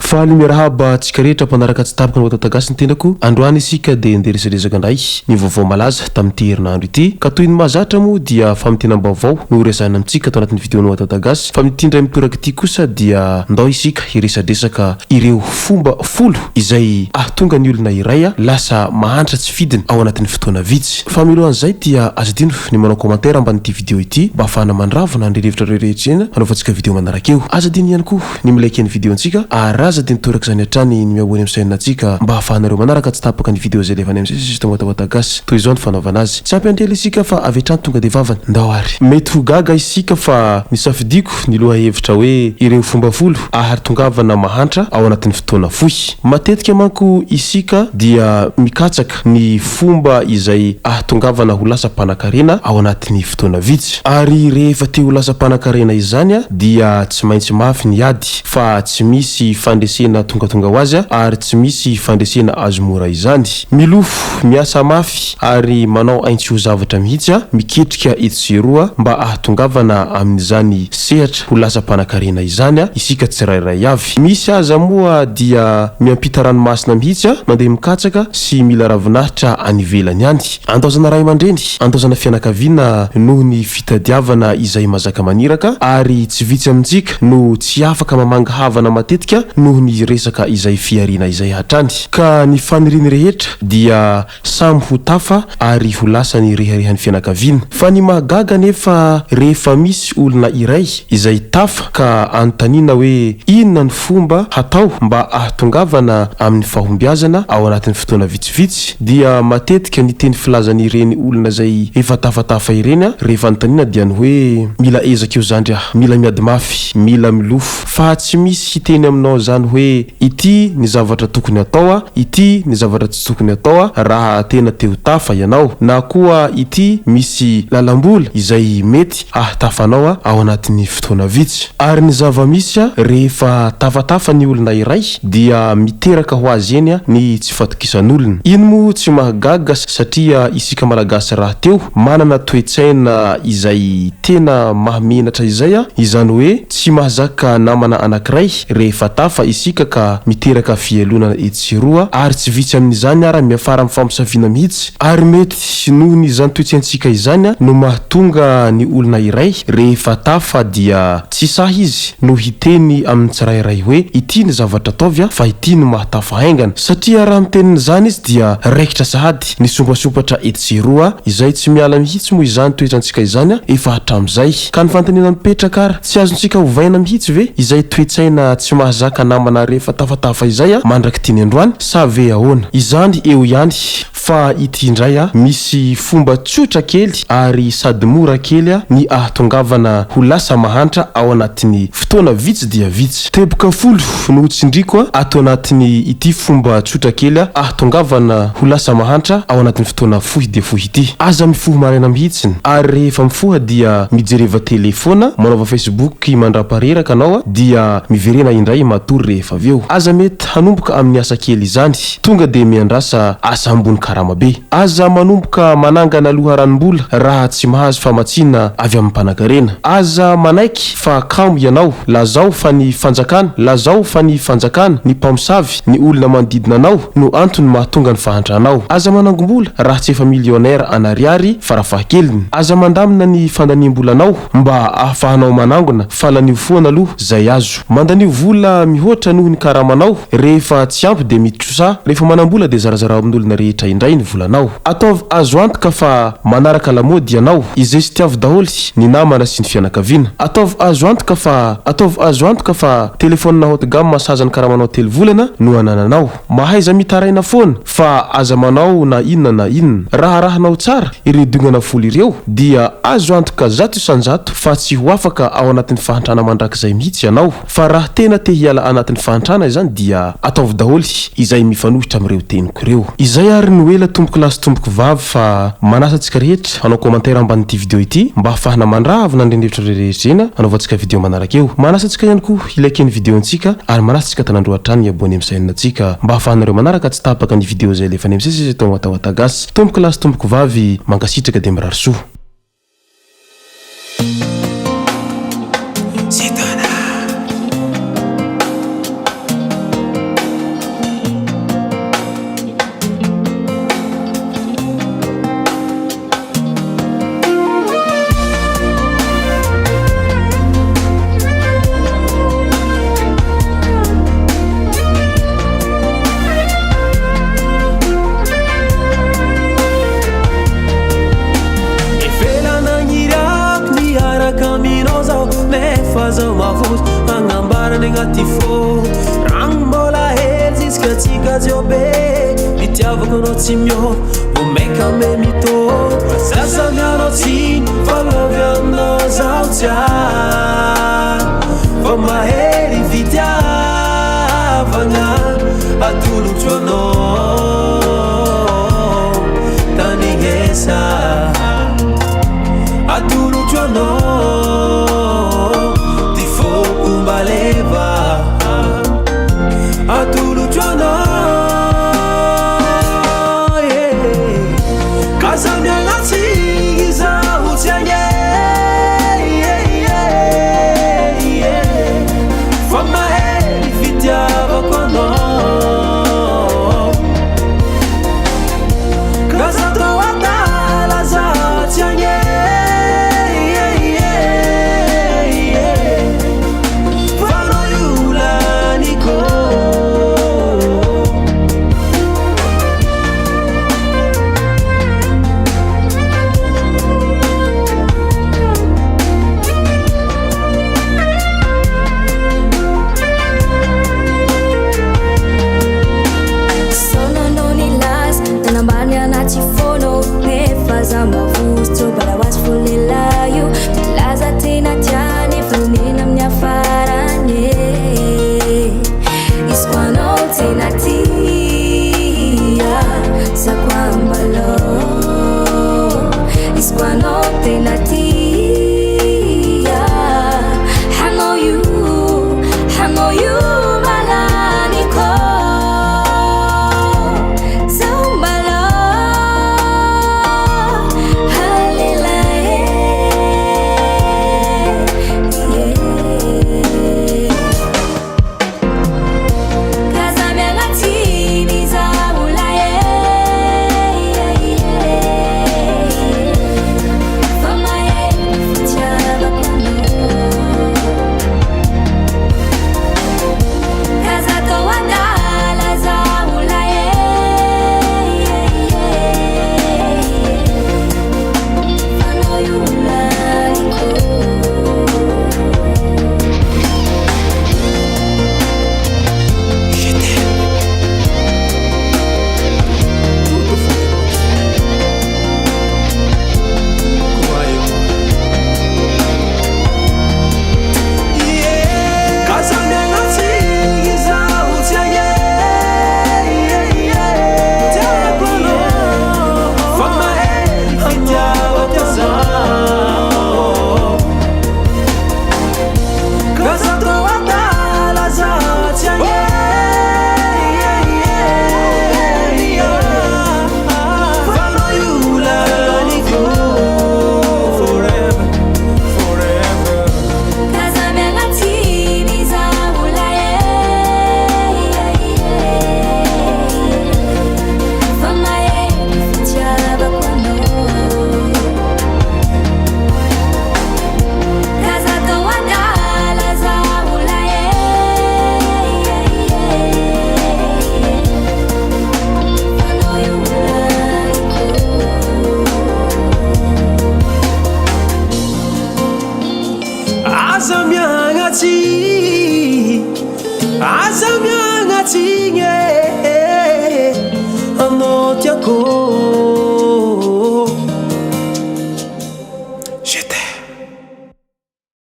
Faly miarahaba antsika rehetra mpanaraka tsy tapaka ny Watatagasy ny tenako. Androany isika dia ndeha resadresaka indray ny vaovao malaza tamin'ity herinandro ity. Ka toy ny mahazatra moa dia famintinam-baovao no horesahina amintsika ato anatin'ny video-n'ny Watatagasy. Fa amin'ity indray mitoraka ity kosa dia ndao isika hiresadresaka ireo fomba folo izay ahatonga ny olona iray lasa mahantra tsy fidiny ao anatin'ny fotoana vitsy. Fa mialohan'izay dia aza adino ny manao commentaire ambanin'ity video ity mba ahafahana mandravona ny rivotra rehetra eny hanaovantsika video manaraka eo. Aza adino ihany koa ny mi-like ny video antsika ary aza adino toraka izany hatrany ny mi-abonner amin'ny chaîne antsika mba ahafahanareo manaraka tsy tapaka ny video izay alefanay amin'ny sisy Watawata Gasy. Toy izao ny fanaovana azy. Tsy ampy andrela isika fa avy hatrany tonga dia vavany. Ndao ary. Mety ho gaga isika fa nisafidiako ny lohahevitra hoe ireo fomba folo ahatongavana mahantra ao anatin'ny fotoana fohy. Matetika manko isika dia mikatsaka ny fomba izay ahatongavana ho lasa mpanankarena ao anatin'ny fotoana vitsy. Ary rehefa te ho lasa mpanankarena izany dia tsy maintsy mafy ny ady fa tsy misy fandresena tongatonga ho azy ary tsy misy fandresena azo mora izany. Milofo, miasa mafy ary manao ain-tsy ho zavatra mihitsy miketrika etsy sy eroa mba ahatongavana amin'izany sehatra ho lasa mpanankarena izany isika tsirairay avy. Misy aza moa dia miampita ranomasina mihitsy mandeha mikatsaka sy mila ravinahitra any ivelany any. Andaozana ray aman-dreny, andaozana fianakaviana noho ny fitadiavana izay mazaka maniraka ary tsy vitsy amintsika no tsy afaka mamangy havana matetika noho ny resaka izay fihariana izay hatrany. Ka ny faniriany rehetra dia samy ho tafa ary ho lasa ny reharehan'ny fianakaviana. Fa ny mahagaga anefa rehefa misy olona iray izay tafa ka anontaniana hoe inona ny fomba hatao mba ahatongavana amin'ny fahombiazana ao anatin'ny fotoana vitsivitsy dia matetika ny teny filazan'ireny olona izay efa tafatafa ireny rehefa anontaniana dia ny hoe mila ezaka eo zandry ah, mila miady mafy, mila milofo fa tsy misy hiteny aminao izany hoe ity ny zavatra tokony atao a, ity ny zavatra tsy tokony atao a raha tena te ho tafa ianao, na koa ity misy lalam-bola izay mety ahatafa anao a ao anatin'ny fotoana vitsy. Ary ny zava-misy a rehefa tafatafa ny olona iray dia miteraka ho azy eny a ny tsy fatokisan'olona. Iny moa tsy mahagaga satria isika Malagasy rahateo manana toe-tsaina izay tena mahamenatra izay a, izany hoe tsy mahazaka namana anankiray rehefa tafa isika ka miteraka fialonana etsy sy eroa ary tsy vitsy amin'izany ara miafara amin'ny famosaviana mihitsy ary mety noho ny izany toe-tsaintsika izany no mahatonga ny olona iray rehefa tafa dia tsy sahy izy no hiteny amin'ny tsirairay hoe ity ny zavatra ataovy fa ity no mahatafa haingana satria raha miteny an'izany izy dia raikitra sahady ny sompasompatra etsy sy eroa izay tsy miala mihitsy moa izany toetrantsika izany efa hatramin'izay ka ny fanontaniana mipetraka ara Tsy azontsika ovaina mihitsy ve izay toe-tsaina tsy mahazaka namana rehefa tafatafa izay a mandrak'ity ny androany sa ve ahoana? Izany eo ihany fa ity indray a misy fomba tsotra kely ary sady mora kely a ny ahatongavana ho lasa mahantra ao anatin'ny fotoana vitsy dia vitsy. Teboka folo no hotsindriko a ato anatin'ny ity fomba tsotra kely a ahatongavana ho lasa mahantra ao anatin'ny fotoana fohy dia fohy ity. Aza mifoha maraina mihitsiny ary rehefa mifoha dia mijereva tele foana, manaova facebook mandrapareraka anao dia miverena indray matory rehefa avy eo. Aza mety hanomboka amin'ny asa kely izany, tonga dia miandrasa asa ambony karama be. Aza manomboka manangana loharanom-bola raha tsy mahazo famatsiana avy amin'ny mpanankarena. Aza manaiky fa kamo ianao, lazao fa ny fanjakana, lazao fa ny fanjakana, ny mpamosavy, Ny olona manodidina anao no antony mahatonga ny fahantranao. Aza manangom-bola raha tsy efa millionnaire an'ariary farafahakeliny. Aza mandamina ny fandaniam-bolanao mba ahafahanao manangona fa lanio foana aloha zay azo. Mandanio vola mihoatra noho ny karamanao, rehefa tsy ampy dia mitrosa, rehefa manam-bola dia zarazarao amin'olona rehetra indray ny volanao. Ataovy azo antoka fa manaraka lamaody ianao, izay sy tiavo daholo ny namana sy ny fianakaviana. Ataovy azo antoka fa Ataovy azo antoka fa telefaonina haute gamme sahaza ny karamanao telo volana no anananao. Mahaiza mitaraina foana fa aza manao na inona na inona. Raha arahanao tsara ireo dingana folo ireo dia azo antoka 100% fa tsy ho afaka ao anatin'ny fahantrana mandrakizay mihitsy ianao. Fa raha tena te hiala anatin'ny fahantrana izany dia ataovy daholo izay mifanohitra amin'ireo teniko ireo. Izay ary no ela tompoko lahy sy tompoko vavy fa manasa antsika rehetra hanao commentaire ambanin'ity video ity mba hahafahana mandravona an'ireny hevitra rehetra ireny hanaovantsika video manaraka eo. Manasa antsika ihany koa hi-like ny video ntsika ary manasa antsika tanandroa hatrany hi-abonner amin'ny chaîne ntsika mba hahafahanareo manaraka tsy tapaka ny video izay alefanay misesy eto Watawata Gasy. Tompoko lahy sy tompoko vavy mankasitraka dia mirary soa. anao tsy miôva Vao maika me mitôva Zaza mianao tsiny fa love anao zaho tsiary Fa mahery fitiavagna atolotro anao Tandrignesa atolotro anao Ty foko mba leva atolotro anao yeah. Ka za miala tsiny izaho tsy agny Fa mahery fitiavako anao Ka za tô adala za tsy agny Fa anao io laniko. Sao nanao nilaza nanambany anaty fono nefa za mavozo bala ho azy fo lehilahy io milaza tena tiany efa nena amin'ny afarany e. Izy ko anao tena tia za koa mbalô izy ko anao tena tia hanao io hanao io malaniko zaho mbalô halela e. Ka za miala tsiny zaho lahy e. Fa mahery fitiavako anao Ka za tô adala zaho lahy e. Fa anao io laniko. Je t'aime. Tout au fond de mon cœur. Croyez-moi. Ka za miala tsiny izaho tsy agny Tiako anao fa mahery fitiavako anao Ka za tô adala za tsy agny Fa anao io laniko. Forever, forever. Ka za miala tsiny zaho lahy e. Fa mahery fitiavako anao Ka za tô adala zaho lahy e. Fa anao io laniko. Aza miagnatsy, aza miagnatsiny e. Anao tiako.